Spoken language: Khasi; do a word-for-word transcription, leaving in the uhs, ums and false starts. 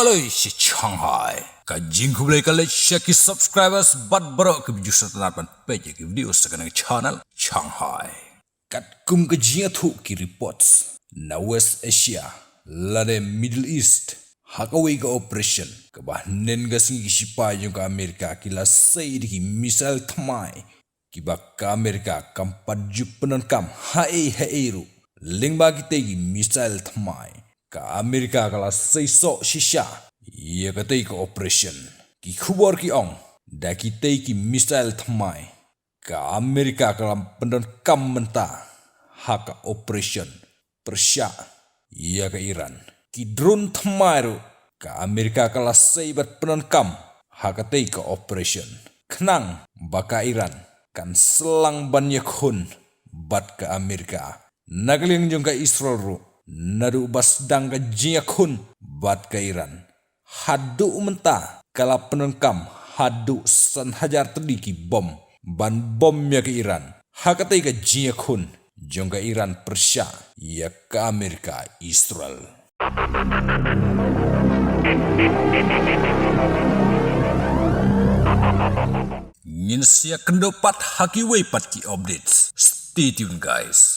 Loi shi Shanghai. Ka jingkhublei ka leit sha ki subscribers bad baroh ki views sa tang ban peit ïa ki video sa kane ka channel Shanghai. Katkum ka jingïathuh ki reports na West Asia lane Middle East, ha kawei ka operation kaba hynnin ka sngi ki shipai jong ka Amerika ki la sei da ki missile thymmai kiba ka Amerika kam pat ju pyndonkam ha ei ha ei ruh. Lyngba kitei ki missile thymmai, ka Amerika ka la sei soh shisha ïa katei ka operation. Ki khubor ki ong, da kitei ki missile thymmai, ka Amerika ka la pyndonkam mynta ha ka operation pyrshah ïa ka Iran. Ki drone thymmai ruh, ka Amerika ka la sei bad pyndonkam ha katei ka operation, khnang ba ka Iran kan sdang ban ïakhun bad ka Amerika. Na ka liang jong ka Israel ruh, naduh ba sdang ka jingïakhun bad ka Iran, haduh mynta ka la pyndonkam haduh san hajar tylli ki bom ban bom ïa ka Iran ha katei ka jingïakhun jong ka Iran pyrshah ïa ka Amerika Israel. Ngin sa ïakynduh pat ha kiwei pat ki updates. Stay tuned, guys.